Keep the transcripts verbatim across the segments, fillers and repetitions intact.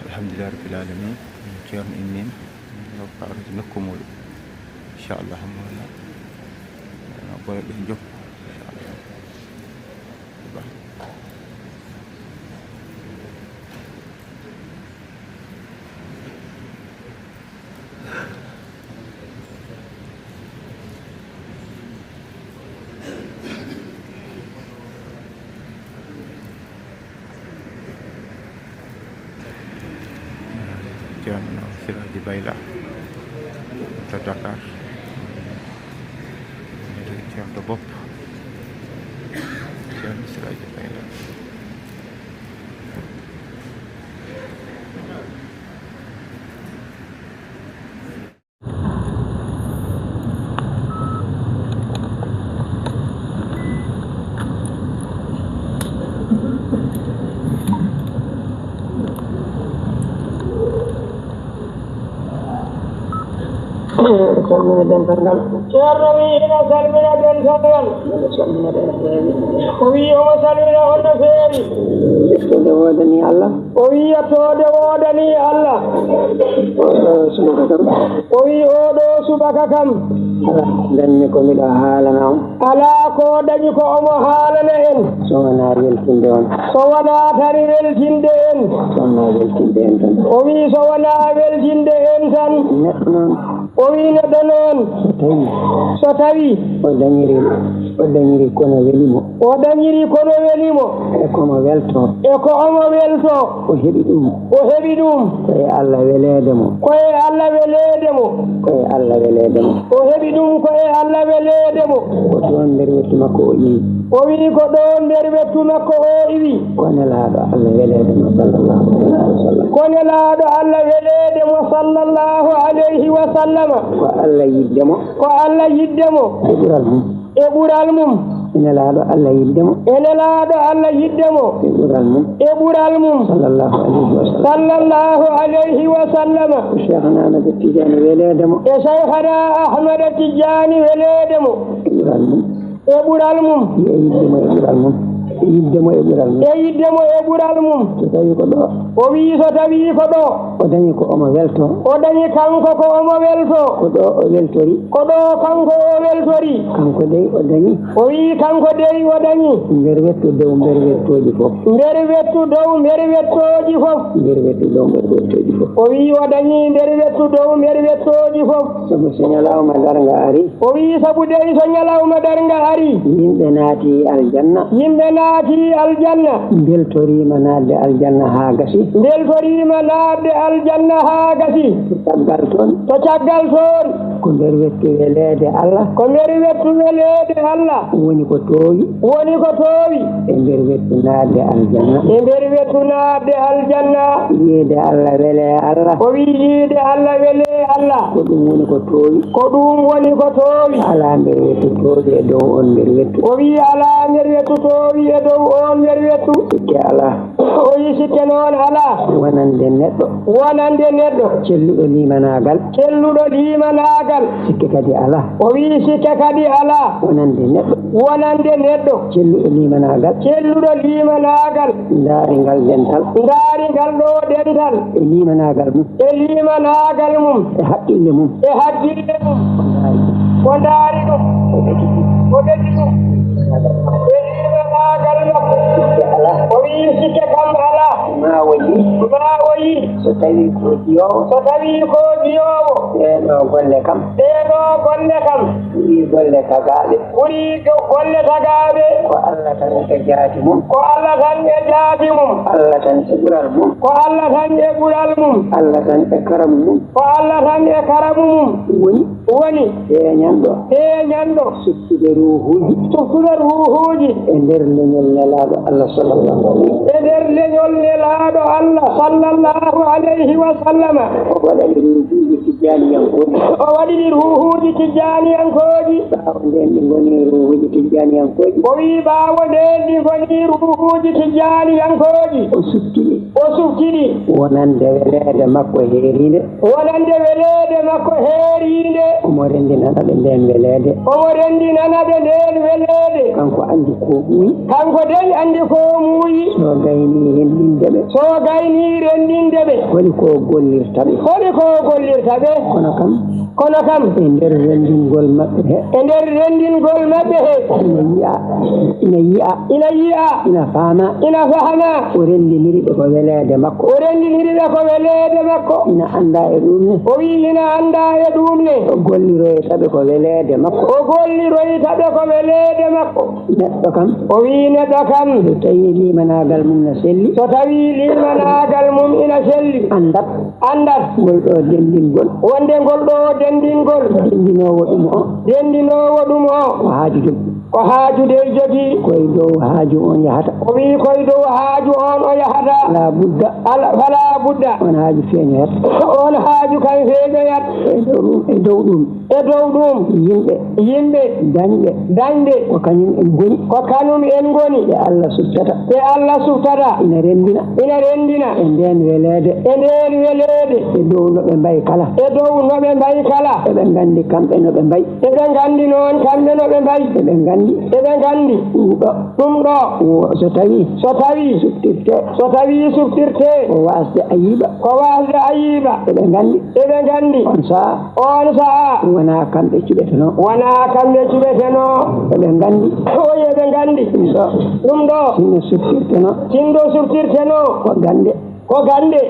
Alhamdulillah rabbil alamin. Ceerno immin. Yo faaro nokku muuɗum. Inchallah mo wala. Bole ɗum jokku. Inchallah. Ceerno Siraji Bayla to Dakar. Ceerno Bopp. Ceerno Siraji Bayla. Salmina dental ngal. Ceerno wi ina salmina dental ngal. Mbiɗo salmina ɓe no feewi. O wi omo salmina on no feewi. Yettude woodani Allah. O wi yettoode woodani Allah. Oɗo subaka kam. O wi oɗo subaka kam. Alaa ko dañmi ko miɗo haalana on. Alaa ko dañi ko omo haalana en. So wonaa weltinde on. So wonaa tari weltinde en. So wonaa weltinde en tan. O wi so wonaa weltinde en tan. Neɗɗo noon. O wi neɗɗo noon. So tawi. So tawi. O dañiri, o dañiri kono weli mo. O dañiri kono weli mo. E ko mo welto. E ko omo welto. O heɓi ɗum. O heɓi ɗum. Ko e Allah weleede mo. Ko e Allah weleede mo. Ko e Allah weleede mo. O heɓi ɗum ko e Allah weleede mo. Ko ɗoon nder wettu makko o iwi. O wi ko ɗoon nder wettu makko o iwi. Ko nelaaɗo Allah weleede mo sallallahu alayhi wa sallam. Ko nelaaɗo Allah weleede mo sallallahu alayhi wa sallama. Ko Allah yiɗde mo. Ko Allah yiɗde mo. E ɓural mum. E ɓural mum. E nelaaɗo Allah yiɗde mo. E nelaaɗo Allah yiɗde mo. E ɓural mum. E ɓural mum. Sallallahu alayhi wa sallam. Sallallahu alayhi wa sallama. Ko Cheikhana Ahmad Tidiane weleede mo. E Cheikhana Ahmad Tidiane weleede mo. E ɓural mum. E ɓural mum. E yiɗde mo e ɓural mum. E yiɗde mo e ɓural mum. E yiɗde mo e ɓural mum. So tawi ko ɗo. O wi so tawi ko ɗo. O dañi ko omo welto. O dañi kanko ko omo welto. Ko ɗo o weltori. Ko ɗo kanko o weltori. Kanko dey o dañi. O wi kanko dey o dañi. Nder wettu dow nder wettooji fof. Nder wettu dow nder wettooji fof. Nder wettu dow nder wettooji fof. O wi o dañi nder wettu dow nder wettooji fof. Sabu so ñalawma darnga ari. O wi sabu dey so ñalawma darnga ari. Yimɓe naati aljanna. Yimɓe naati aljanna. Mbeltoriima naatde aljanna haa gasi. Mbeltoriima naatde aljanna haa gasi. To caggal toon. To caggal toon. Ko nder wettu weleede Allah. Ko nder wettu weleede Allah. Woni ko toowi. Woni ko toowi. E nder wettu naatde aljanna. E nder wettu naatde aljanna. Yiide Allah wele Allah. O wi yiide Allah wele Allah. Ko ɗum woni ko toowi. Ko ɗum woni ko toowi. Alaa nder wettu toowi e dow oon nder wettu. O wi alaa nder wettu toowi e dow oon nder wettu. Sikke alaa. O wi sikke noon alaa. Wonande neɗɗo. Wonande neɗɗo. Celluɗo limanaagal. Celluɗo limanaagal. Sikke kadi alaa. O wi sikke kadi alaa. Wonande neɗɗo. Wonande neɗɗo. Celluɗo limanaagal. Celluɗo limanaagal. Ndaari ngal dental. Ndaari ngal ɗo dental. E limanaagal mum. E limanaagal mum. E haqqille mum. E haqqille mum. Ko ndaari ɗum. Ko ndaari ɗum. O ɓeti ɗum. O ɓeti ɗum. E limanaagal makko. Sikke alaa. O wiyi sikke kam alaa. Ma o yi. Ma o yi. So tawii ko jiyoowo. So tawii ko jiyoowo. Ɗee ɗoo golle kam. Ɗee ɗoo golle kam. Ɓuri golle tagaaɓe. Ɓuri go-, golle tagaaɓe. Ko Allah tan e jaati mum. Ko Allah tan e jaati mum. Allah tan e ɓural mum. Ko Allah tan e ɓural mum. Allah tan e karamu mum. Ko Allah tan e karamu mum. Woni. Woni. Feeñanɗo. Feeñanɗo. Suttude ruuhuuji. Suttude ruuhuuji. E nder leñol Nelaaɗo Allah sallallahu alayhi. E nder leñol Nelaaɗo Allah sallallahu alayhi wa sallama. O waɗani ruuhuuji tijjaaniyankooji. O waɗani ruuhuuji tijjaaniyankooji. Ɓaawo ndeen ɗi ngoni ruuhuuji tijjaaniyankooji. O wiyi ɓaawo ndeen ɗi ngoni ruuhuuji tijjaaniyankooji. O suftini. O suftini. Wonande weleede makko heeriinde. Wonande weleede makko heeriinde. Omo renndinana ɓe ndeen weleede. Omo renndinana ɓe ndeen weleede. Kanko anndi ko muuyi. Kanko dey anndi ko muuyi. So gaynii renndinde ɓe. So gaynii renndinde ɓe. Holi ko gollirta ɓe. Holi ko gollirta ɓe. Kono kam. Kono kam. E nder renndingol maɓɓe he. E nder renndingol maɓɓe he. Ina yiya. Ina yiya. Ina yiya. Ina faama. Ina faama. O renndiniri ɓe ko weleede makko. O renndiniri ɓe ko weleede makko. Ina annda e ɗum ne. O wiyi ina annda e ɗum ne. O golliroyta ɓe ko weleede makko. O golliroyta ɓe ko weleede makko. Neɗɗo kam. O wiyi neɗɗo kam. So tawii limanaagal mum na selli. So tawii limanaagal mum ina selli. Anndat. Anndat. Ngol ɗo denndingol. Wonde ngol ɗo denndingol. Denndinoowo ɗum o. Denndinoowo ɗum o. Ko haaju jogii. Ko haaju dey jogii. Ko e dow haaju on yahata. O wiyi ko e dow haaju on o yahata. Laa budda. Ala, falaa budda. On haaju feeñoyat. On haaju kan feeñoyat. E dow ɗum, e dow ɗum. E dow ɗum. Yimɓe. Yimɓe. Dañɓe. Dañɓe. Ko kañum en ngoni. Ko kañum en ngoni. Ɓe Allah suftata. Ɓe Allah suftata. Ina renndina. Ina renndina. E ndeen weleede. E ndeen weleede. E dow no ɓe mbayi kala. E dow no ɓe mbayi kala. Eɓe nganndi kamɓe no ɓe mbayi. Eɓe nganndi noon kamɓe no ɓe mbayi. Eɓe nganndi. Eɓe nganndi. Ɗum ɗo. Ɗum ɗo. Wo-, so tawii. So tawii. Suftirte. So tawii suftirte. Ko waasde ayiba. Ko waasde ayiba. Eɓe nganndi. Eɓe nganndi. On sahaa. On sahaa. Wonaa kamɓe cuɓetenoo. Wonaa kamɓe cuɓetenoo. Eɓe nganndi. Oyi, eɓe nganndi. Ɗum ɗo. Ɗum ɗo. Sinno suftirtenoo. Sinno suftirtenoo. Ko gannde. Ko gannde.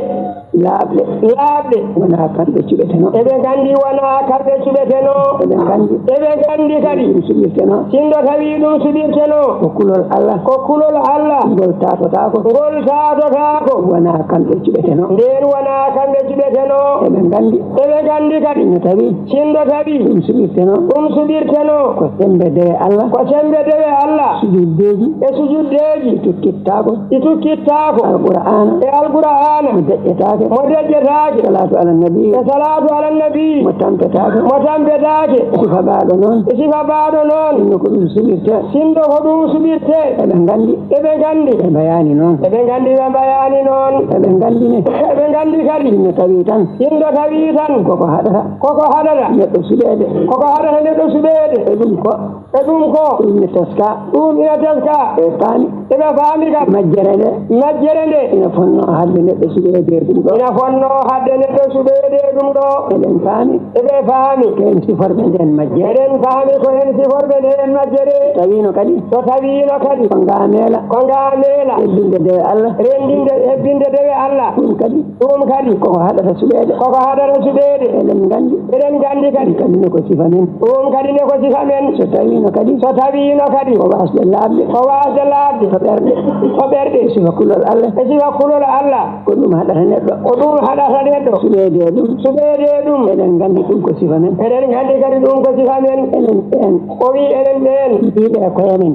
Laaɓɗe. Laaɓɗe. Wonaa kamɓe cuɓetenoo. Eɓe nganndi wonaa kamɓe cuɓetenoo. Eɓe nganndi. Eɓe nganndi kadi. Ɗum suɓirtenoo. Sinno tawii ɗum suɓirtenoo. Ko kulol Allah. Ko kulol Allah. Ngol taatotaako. Ngol taatotaako. Wonaa kamɓe cuɓetenoo. Ndeen wonaa kamɓe cuɓetenoo. Eɓe nganndi. Eɓe nganndi kadi. No tawii. Sinno tawii. Ɗum suɓirtenoo. Ɗum suɓirtenoo. Ko semmbe dewe Allah. Ko semmbe dewe Allah. Sujuddeeji. E sujuddeeji. Ɗi tukkittaako. Ɗi tukkittaako. Alqur'aana. E Alqur'aana. Mo deƴƴetaake. Mo deƴƴetaake. Salaatu ala nabi. E salaatu ala nabi. Mo tampetaake. Mo tampetaake. Sifa baaɗo noon. E sifa baaɗo noon. Sinno ko ɗum suɓirtee. Sinno ko ɗum suɓirtee. Eɓe nganndi. Eɓe nganndi. Ɓe mbayaani noon. Eɓe nganndi ɓe mbayaani noon. Eɓe nganndi ne. Eɓe nganndi kadi. Sinno tawii tan. Sinno tawii tan. Koko haɗata. Koko haɗata. Neɗɗo suɓeede. Koko haɗata neɗɗo suɓeede. E ɗum ko. E ɗum ko. Ɗum ne teskaa. Ɗum ina teskaa. Ɓe paami. Eɓe paami kadi. Majjere nde. Majjere nde. Ina fonnoo haɗde neɗɗo suɓeede e ɗum ɗo. Ina fonnoo haɗde neɗɗo suɓeede e ɗum ɗo. Eɗen paami. Eɓe paami. Ko en siforɓe ndeen majjere. Eɗen paami ko en siforɓe ndeen majjere. Tawiino kadi. So tawiino kadi. Ko ngaameela. Ko ngaameela. Renndinde dewe Allah. Renndinde, hebbinde dewe Allah. Ɗum kadi. Ɗum kadi. Koko haɗata suɓeede. Koko haɗata suɓeede. Eɗen nganndi. Eɗen nganndi kadi. Ɗum kadi ne ko sifa men. Ɗum kadi ne ko sifa men. So tawiino kadi. So tawiino kadi. Ko waasde laaɓde. Ko waasde laaɓde. Ko ɓerɗe. Ko ɓerɗe. Sifa kulol Allah. E sifa kulol Allah. Ko ɗum haɗata neɗɗo. Ko ɗum haɗata neɗɗo. Suɓeede ɗum. Suɓeede ɗum. Eɗen nganndi ɗum ko sifa men. Eɗen nganndi kadi ɗum ko sifa men. Enen ɓeen. O wiyi enen ɓeen. Yiiɓe e koye men.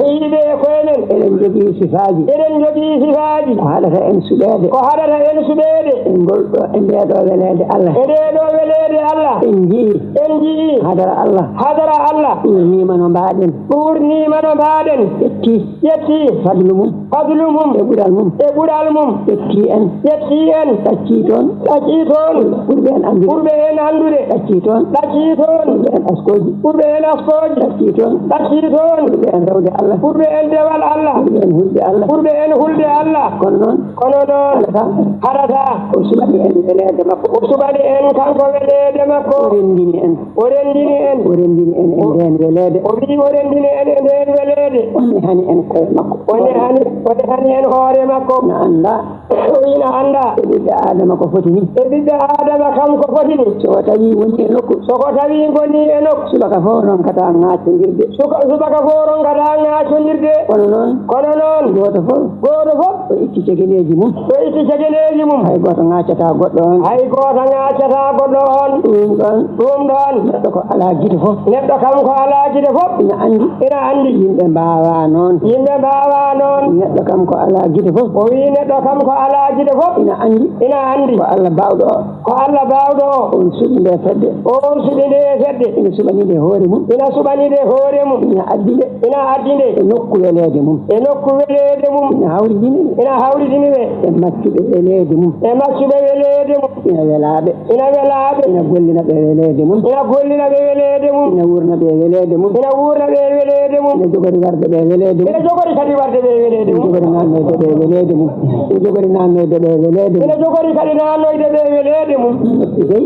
Yiiɓe e koye men. Eɗen njogii sifaaji. Eɗen njogii sifaaji. Ko haɗata en suɓeede. Ko haɗata en suɓeede. E ngol ɗo, e ndee ɗo weleede Allah. E ndee ɗo weleede Allah. En njiyii. En njiyii. Hadara Allah. Hadara Allah. Ɗuurniima no mbaaɗen. Ɗuurniima no mbaaɗen. Ƴetti. Ƴetti. Fadlu mum. Fadlu mum. E ɓural mum. E ɓural mum. Ƴetti en. Ƴetti en. en. Ɗaccii toon. Ɗaccii toon. Ɓurɓe en anndude. Ɓurɓe en anndude. Ɗaccii toon. Ɗaccii toon. Ɓurɓe en askooji. Ɓurɓe en askooji. Ɗaccii toon. Ɗaccii toon. Ɓurɓe en rewde Allah. Ɓurɓe en dewal Allah. Ɓurɓe en hulde Allah. Ɓurɓe en hulde Allah. Kono noon. Kono noon. Haɗataa. Haɗataa. O suɓani en weleede makko. O suɓani en kanko weleede makko. O renndini en. O renndini en. O renndini en e ndeen weleede. O wiyi o renndini en e ndeen weleede. O nehani en koye makko. O nehani, o nehani en hoore makko. Na annda. O ina annda. E ɓiɓɓe Aadama ko foti ni. E ɓiɓɓe Aadama kam ko foti ni. So o tawi woni e nokku. So ko tawi ngoni e nokku. Subaka fof ronkata ŋaacondirde. Suka-, subaka fof ronkata ŋaacondirde. Kono noon. Kono noon. Gooto fof. Gooto fof. O itti cegeneeji mum. O itti cegeneeji mum. Hay gooto ŋaacataa goɗɗo on. Hay gooto ŋaacataa goɗɗo on. Ɗum ɗon. Ɗum ɗon. Neɗɗo ko alaa gite fof. Neɗɗo kam ko alaa gite fof. Ina anndi. Ina anndi. Yimɓe mbaawaa noon. Yimɓe mbaawaa noon. Neɗɗo kam ko alaa gite fof. O wiyi neɗɗo kam ko alaa gite fof. Ina anndi. Ina anndi. Ko Allah baawɗo o. Ko Allah baawɗo o. On suɓi nde fedde. On suɓi nde fedde. Ina suɓani nde hoore mum. Ina suɓani nde hoore mum. Ina addi nde. Ina addi nde. E nokku weleede mum. E nokku weleede mum. Ina hawridini ɓe. Ina hawridini ɓe. E maccuɓe weleede mum. E maccuɓe weleede mum. Ina wela ɓe. Ina wela ɓe. Ina gollina ɓe weleede mum. Ina gollina ɓe weleede mum. Ina wuurna ɓe weleede mum. Ina wuurna ɓe weleede mum. Ina jogori warde ɓe weleede mum. Ina jogori kadi warde ɓe weleede mum. Ina jogori naamneede ɓe weleede mum. Ina jogori naamneede ɓe weleede mum. Ina jogori kadi naamnoyde ɓe weleede mum. Noppi dey,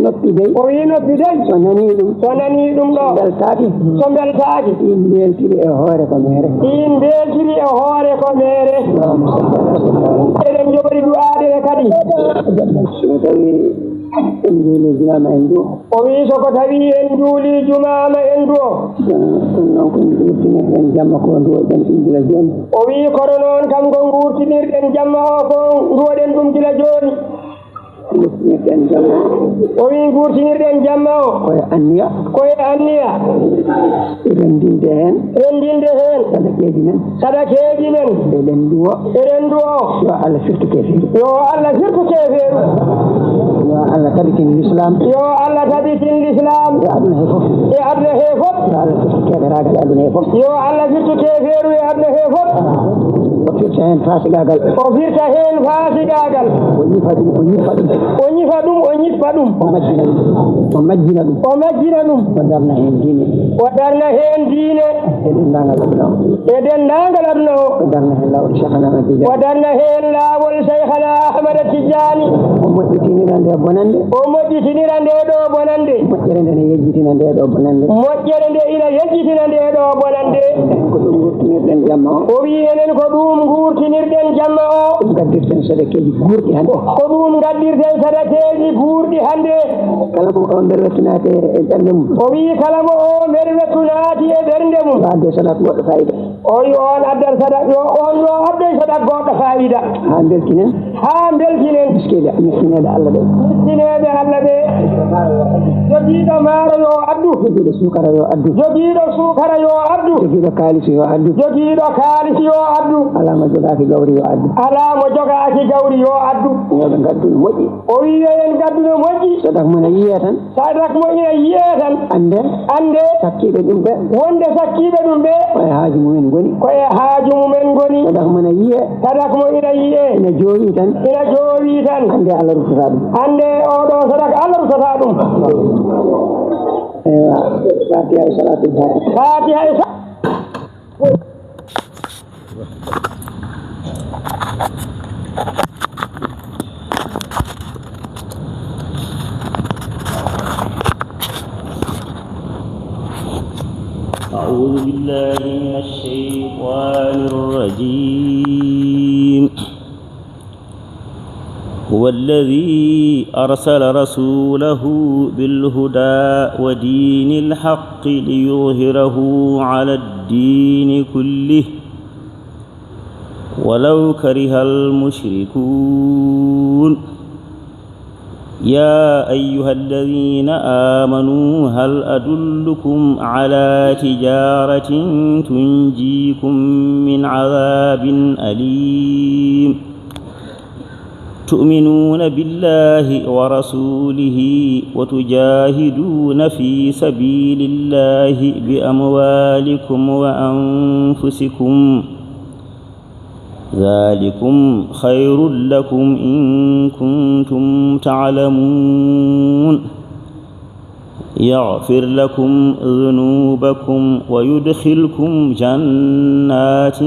noppi dey. O wiyi noppi dey. So nanii ɗum. So nanii ɗum ɗo. So mbeltaaki. So mbeltaaki. Ɗiin mbeltiri e hoore ko meere. Ɗiin mbeltiri e hoore ko meere. Allahumma salli ala sayyidina Muhammad. Eɗen jogori du'aaɗe kadi. So tawi en njuulii jumaama en ndu. O wiyi so ko tawi en njuulii jumaama en ndu o. Ɗum noon ko nguurtinirɗen jamma ko nduwoɗen ɗum gila jooni. O wiyi kono noon kam ko nguurtinirɗen jamma o ko nduwoɗen ɗum gila jooni. Nguurtinirɗen jamma o. O wiyi nguurtinirɗen jamma o. Ko e anniya. Ko e anniya. Renndinde heen. Renndinde heen. Sadakeeji men. Sadakeeji men. E renndo o. E renndo o. Yo Allah firtu keefeeru. Yo Allah firtu keefeeru. Yo Allah tabitin Lislaam. Yo Allah tabitin Lislaam. E aduna he fof. E aduna he fof. Yo Allah firtu keeferaagal e aduna he fof. Yo Allah firtu keeferaagal e aduna he fof. O firta heen faasigaagal. O firta heen faasigaagal. O ñifa ɗum, o ñifa ɗum. O ñifa ɗum, o ñifa ɗum. O majjina ɗum. O majjina ɗum. O majjina ɗum. O darna heen diine. O darna heen diine. E denndaangal aduna o. E denndaangal aduna o. O darna heen laawol Cheikhana Ahmad Tidiane. O darna heen laawol Cheikhana Ahmad Tidiane. O moƴƴitinira nde bonannde. O moƴƴitinira nde ɗo bonannde. Moƴƴere nde ne yejjitina nde ɗo bonannde. Moƴƴere nde ina yejjitina nde ɗo bonannde. Enen ko ɗum nguurtinirɗen jamma o. O wiyi enen ko ɗum nguurtinirɗen jamma o. Ɗum gaddirten sadakeeji guurɗi hannde. Ko ɗum gaddirten sadakeeji guurɗi hannde. Kala mo o mbeer wettu naati e ɓernde mum. O wiyi kala mo o mbeer wettu naati e ɓernde mum. Yo addu e sadak goɗɗo faayiida. O yo on addan sadak, yo on yo addoy sadak goɗɗo faayiida. Haa mbeltinen. Haa mbeltinen. Miskineeɓe, miskineeɓe Allah ɓe. Miskineeɓe Allah ɓe. Jogiiɗo maaro yo addu. Jogiiɗo suukara yo addu. Jogiiɗo suukara yo addu. Jogiiɗo kaalis yo addu. Jogiiɗo kaalis yo addu. Alaa mo jogaaki gawri yo addu. Alaa mo jogaaki gawri yo addu. Yo ɓe ngaddu no moƴƴi. O wiyi yo en ngaddu no moƴƴi. Sadak mo ina yiyee tan. Sadak mo ina yiyee tan. Annde. Annde. Sakkiiɓe ɗum ɓe. Wonde sakkiiɓe ɗum ɓe. Ko e haaju mumen ngoni. Ko e haaju mumen ngoni. Sadak mo ina yiyee. Sadak mo ina yiyee. Ina joowi tan. Ina joowi tan. Annde Allah ruttata ɗum. Annde oɗo sadak Allah ruttata ɗum. Eywa. Fatiha e Salaatul Fatiha. Fatiha e sa- أعوذ بالله من الشيطان الرجيم. هو الذي أرسل رسوله بالهدى ودين الحق ليظهره على الدين كله ولو كره المشركون. يا أيها الذين آمنوا هل أدلكم على تجارة تنجيكم من عذاب أليم؟ تؤمنون بالله ورسوله وتجاهدون في سبيل الله بأموالكم وأنفسكم ذلكم خير لكم إن كنتم تعلمون. يغفر لكم ذنوبكم ويدخلكم جنات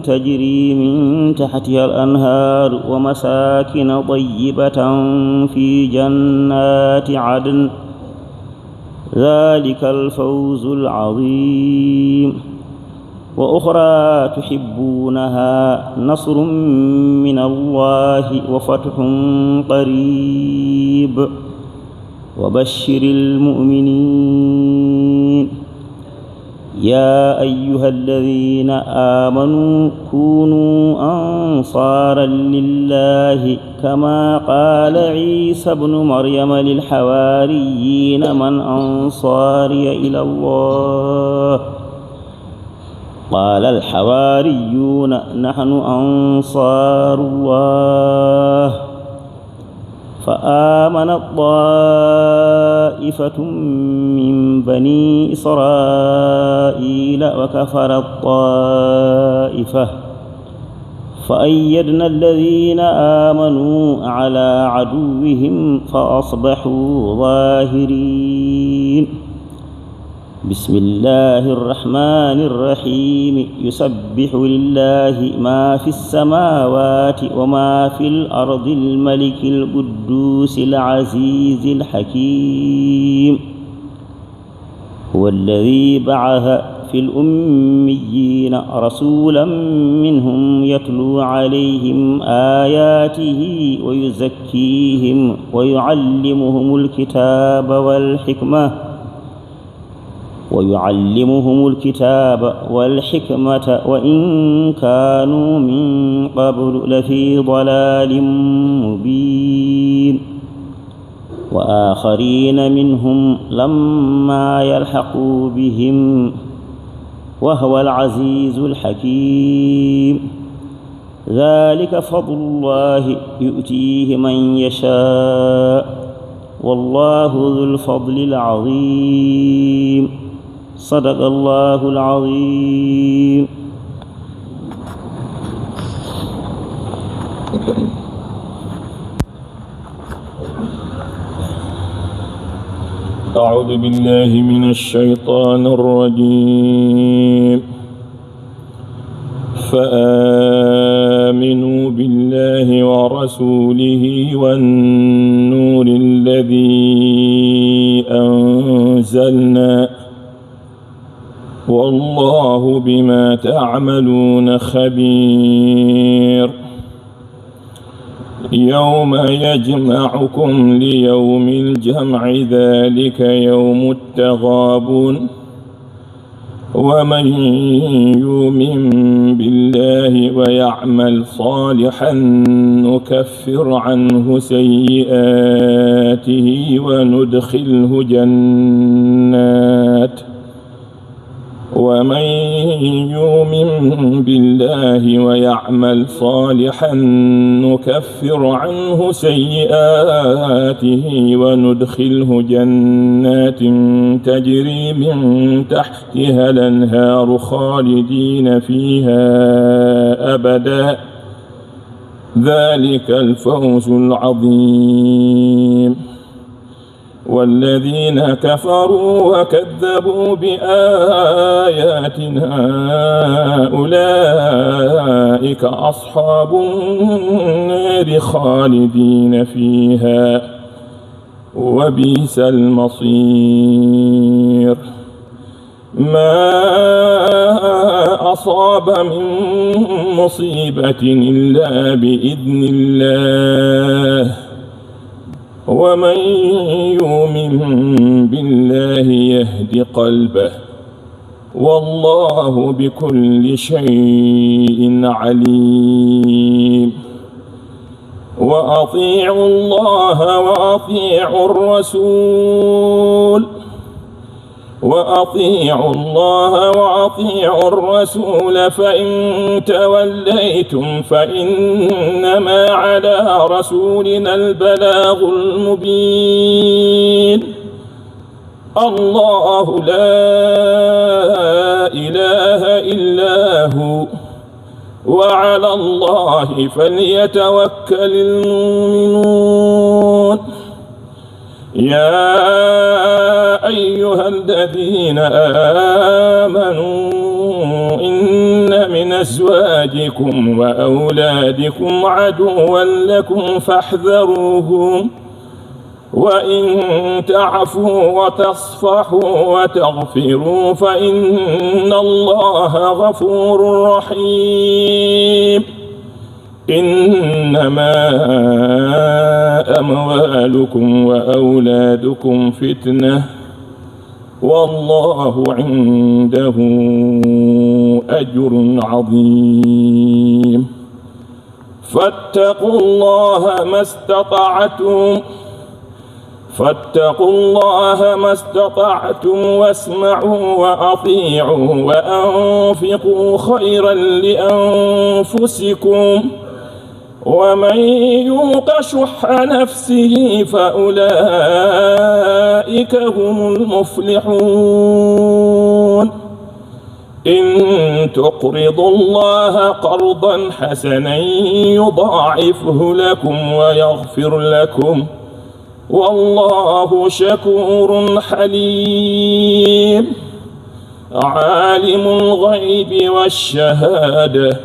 تجري من تحتها الأنهار ومساكن طيبة في جنات عدن، ذلك الفوز العظيم. وأخرى تحبونها، نصر من الله وفتح قريب، وبشر المؤمنين. يا أيها الذين آمنوا كونوا أنصارا لله، كما قال عيسى ابن مريم للحواريين: من أنصاري إلى الله؟ قال الحواريون: نحن أنصار الله. فآمنت طائفة من بني إسرائيل وكفرت طائفة، فأيدنا الذين آمنوا على عدوهم فأصبحوا ظاهرين. بسم الله الرحمن الرحيم. يسبح لله ما في السماوات وما في الأرض الملك القدوس العزيز الحكيم. هو الذي بعث في الأميين رسولا منهم يتلو عليهم آياته ويزكيهم ويعلمهم الكتاب والحكمة ويعلمهم الكتاب والحكمة وإن كانوا من قبل لفي ضلال مبين. وآخرين منهم لما يلحقوا بهم وهو العزيز الحكيم. ذلك فضل الله يؤتيه من يشاء والله ذو الفضل العظيم. صدق الله العظيم. أعوذ بالله من الشيطان الرجيم. فآمنوا بالله ورسوله والنور الذي أنزلنا، والله بما تعملون خبير. يوم يجمعكم ليوم الجمع، ذلك يوم التغابن، ومن يؤمن بالله ويعمل صالحا نكفر عنه سيئاته وندخله جنات، ومن يؤمن بالله ويعمل صالحا نكفر عنه سيئاته وندخله جنات تجري من تحتها الأنهار خالدين فيها أبدا، ذلك الفوز العظيم. والذين كفروا وكذبوا بآياتنا أولئك أصحاب النار خالدين فيها، وبئس المصير. ما أصاب من مصيبة إلا بإذن الله، ومن يؤمن بالله يهد قلبه، والله بكل شيء عليم. وأطيعوا الله وأطيعوا الرسول، وأطيعوا الله وأطيعوا الرسول، فإن توليتم فإنما على رسولنا البلاغ المبين. الله لا إله إلا هو، وعلى الله فليتوكل المؤمنون. يا أيها الذين آمنوا إن من أزواجكم وأولادكم عدوا لكم فاحذروهم، وإن تعفوا وتصفحوا وتغفروا فإن الله غفور رحيم. إنما أموالكم وأولادكم فتنة والله عنده أجر عظيم. فاتقوا الله ما استطعتم، فاتقوا الله ما استطعتم واسمعوا وأطيعوا وأنفقوا خيرا لأنفسكم، ومن يوق شح نفسه فأولئك هم المفلحون. إن تقرضوا الله قرضا حسنا يضاعفه لكم ويغفر لكم، والله شكور حليم. عالم الغيب والشهادة،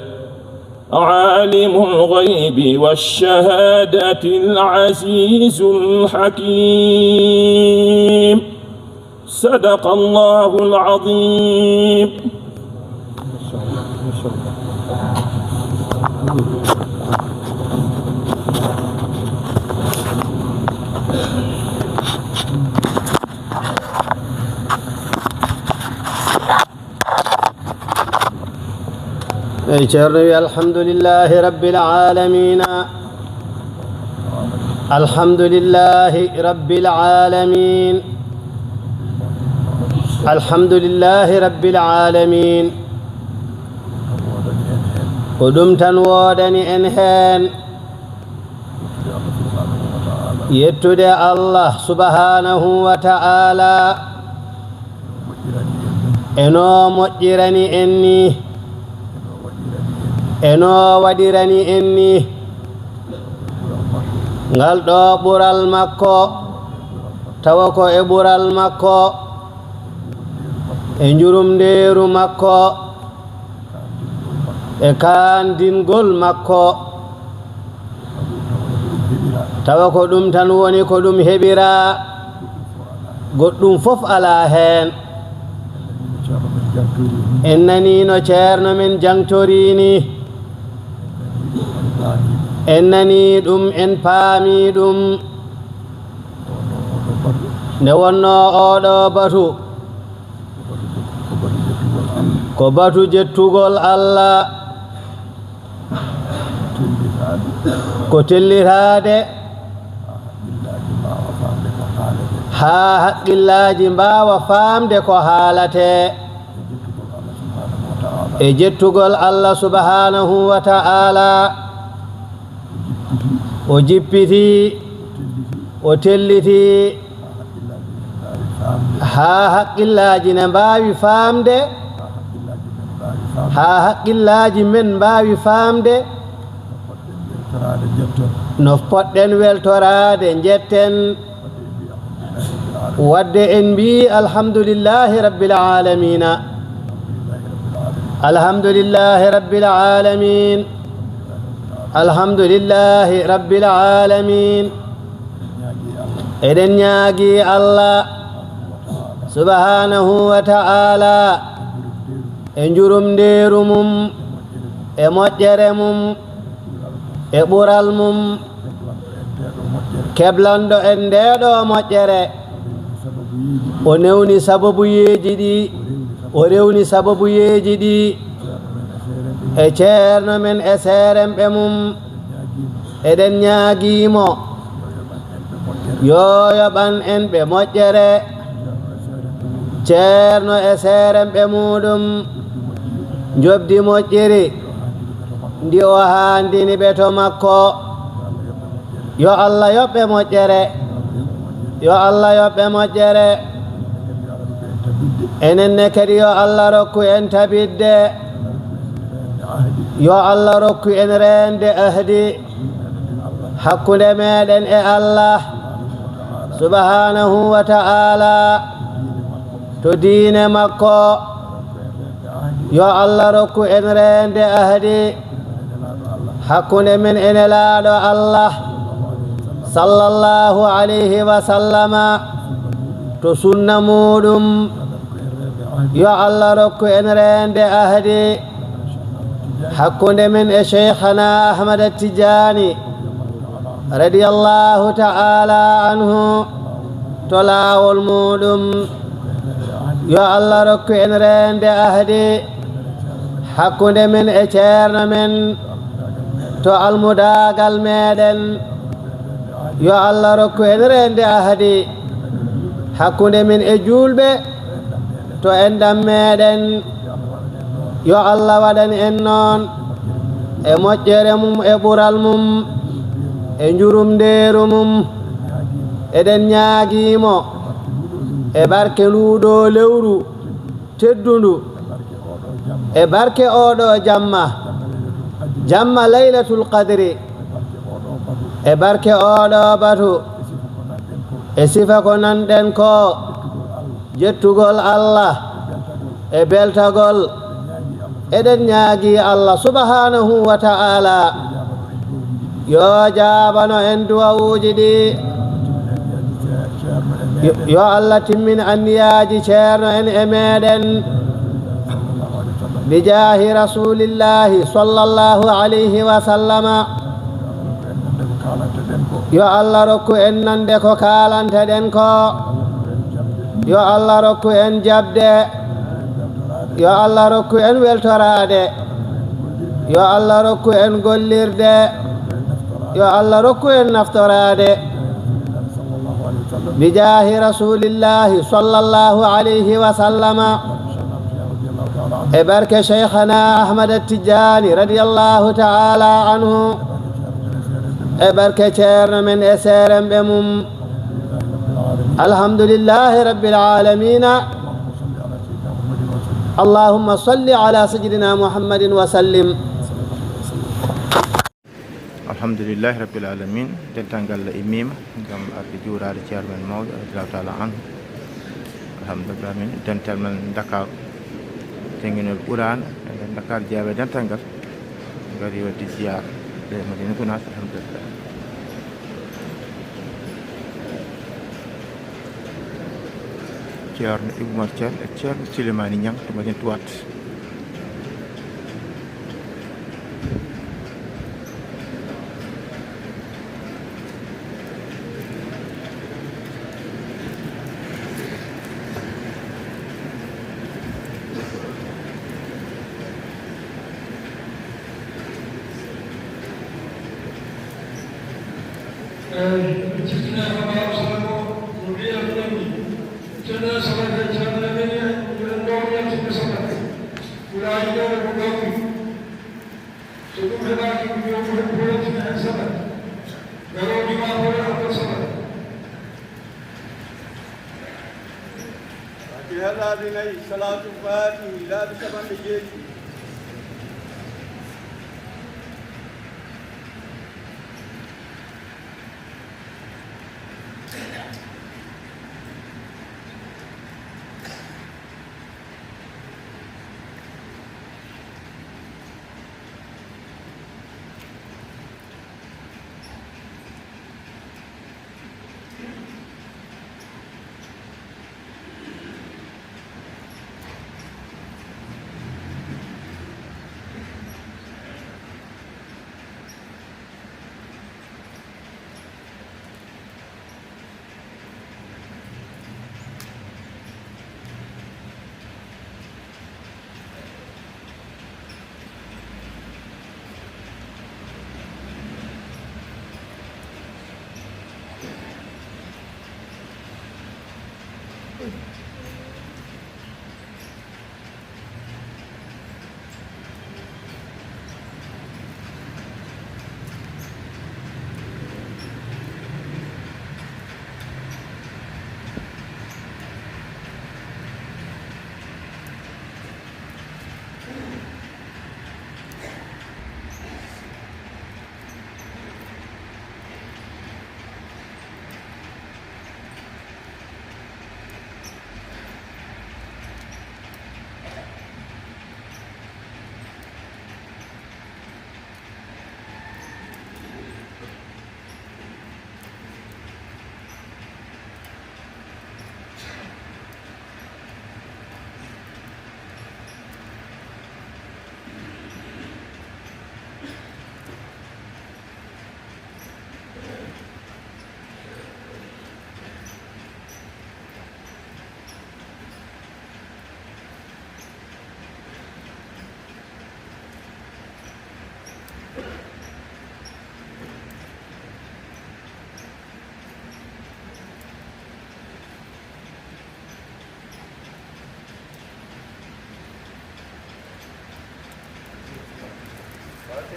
عالم الغيب والشهادة العزيز الحكيم. صدق الله العظيم. Eyi, Ceerno wi, alhamdulillahi rabbil aalamiina. Alhamdulillahi rabbil aalamiin. Alhamdulillahi rabbil aalamiin. Ko ɗum tan woodani en heen. Yettude Allah subhanahu wa ta'ala. E no moƴƴirani en ni, e no waɗirani en ni, ngal ɗo ɓural makko, tawa ko e ɓural makko, e njurumndeeru makko, e kaandingol makko. Tawa ko ɗum tan woni ko ɗum heɓiraa, goɗɗum fof alaa heen. En nanii no Ceerno men jangtorii ni. En nanii ɗum, en paamii ɗum. Nde wonnoo oo ɗoo batu, ko batu jettugol Allah. Ko tellitaade. Haa haqqillaaji mbaawa faamde ko haalatee. E jettugol Allah subhanahu wa ta'ala. O jippiti, o telliti, haa haqqillaaji ne mbaawi faamde, haa haqqillaaji men mbaawi faamde no poɗɗen weltoraade, njetten. Wadde en mbiyi, alhamdulillahi rabbil aalamiina. Alhamdulillahi rabbil aalamiin. Alhamdulillahi rabbil aalamiin. Eɗen ñaagii Allah subhanahu wa ta'ala e njurumndeeru mum, e moƴƴere mum, e ɓural mum, keblanɗo en ndee ɗoo moƴƴere. O newni sababuyeeji ɗi, o rewni sababuyeeji ɗi e Ceerno men e seeremɓe mum. Eɗen ñaagii mo yo yoɓan en ɓe moƴƴere. Ceerno e seeremɓe muuɗum, njoɓdi moƴƴiri ndi o haandini ɓe to makko. Yo Allah yoɓ ɓe moƴƴere. Yo Allah yoɓ ɓe moƴƴere. Enen ne kadi yo Allah rokku en tabitde. Yo Allah rokku en reende ahdi hakkunde meɗen e Allah subhanahu wa ta'ala, to diine makko. Yo Allah rokku en reende ahdi hakkunde men e Nelaaɗo Allah sallallahu alayhi wa sallama, to sunna muɗum. Yo Allah rokku en reende ahdi hakkunde men e Cheikhana Ahmada Tijani radiyallahu ta'ala anhu, to laawol muɗum. Yo Allah rokku en reende ahdi hakkunde men e ceerno men, to almudaagal meɗen. Yo Allah rokku en reende ahdi hakkunde men e juulɓe, to enɗam meɗen. Yo Allah waɗan en noon e moƴƴere mum, e ɓural mum, e njurumndeeru mum. Eɗen ñaagiimo e barke nduuɗo lewru teddundu, e barke oɗo jamma, jamma Laylatul Qadri, e barke oɗo batu, e sifa ko nanɗen ko, jettugol Allah e beltagol. Eɗen ñaagi Allah subhanahu wa ta'ala yo jaabano en duwawuuji ɗi. Yo, yo Allah timmin anniyaaji ceerno en e meɗen. Bi jaahi rasulillahi sallallahu alayhi wa sallama. Yo Allah rokku en nande ko kaalanteɗen ko. Yo Allah rokku en jaɓde. Yo Allah rokku en weltoraade. Yo Allah rokku en gollirde. Yo Allah rokku en naftoraade. Bi jaahi rasulillahi sallallahu alayhi wa sallama. E barke Cheikhana Ahmad Tijani radiyallahu ta'ala anhu. E barke ceerno men e seeremɓe mum. Alhamdulillahi rabbil alamina. Allahumma salli ala sayyidina Muhammadin wa sallim. Alhamdulillahi rabbil alamin. Dental ngal immiima ngam arde juuraade ceerno men mawɗo radiyallahu ta'ala anhu. Alhamdulillah, min dental men Dakar, jannginol Qur'an e nder Dakar, jeyaa e dental ngal, ngari waɗde ziyaara e Madina Gunaas, alhamdulillah. Ceerno Ibou Oumar Thiam e Ceerno Souleymane Niang to Madina Tuwaat. Eeyi, ɓe ciftinaama ɓaawo sago, no mbiyan ɗon ni, ceerno Sabaty, ceerno Lamine, mbiɗen ɗo yaltude Sabaty. Wulaaji ɗo ko ɗowmi. So ɗum heɓaaki, ko joomu heɓ polentina heen Sabaty. Garooji ma hore Abdou Sabaty. Fatiha laabi nayi, salaatul faatihi laabi capanɗe jeeɗiɗi.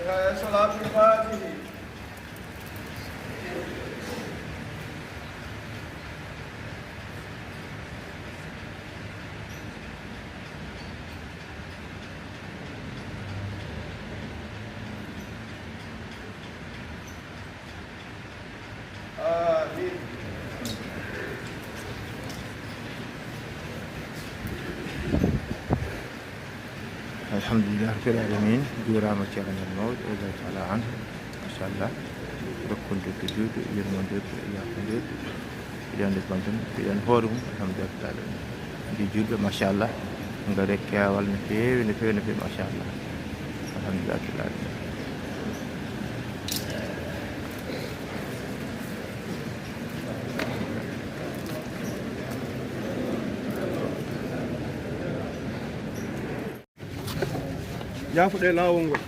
Salaatul Faatihi. Amiin. Alhamdulillah rabbil alamin. Juuraama Ceerno men mawɗo, radiyallahu taala anhu. Machallah. Dokkondirde juuɗe, yurmondirde, yaafondirde. Fiɗande banndum, fiɗande hoore mum, alhamdulillah rabbil alamin. Ndi juulɓe, machallah. Ngare keewal no feewi, no feewi, no feewi, machallah. Alhamdulillah rabbil alamin. Jaafuɗe laawol ngol.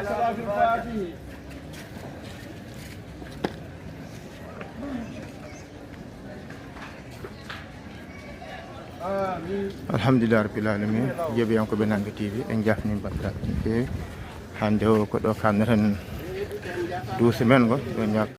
Salaatul Faatihi. Alhamdulillah rabbil alamin. Jeeɓiyankooɓe Nangue T V, en jafni battaaɓe no feewi. Hannde o ko ɗo kamneten duusi men ngo, ɗo ñaak-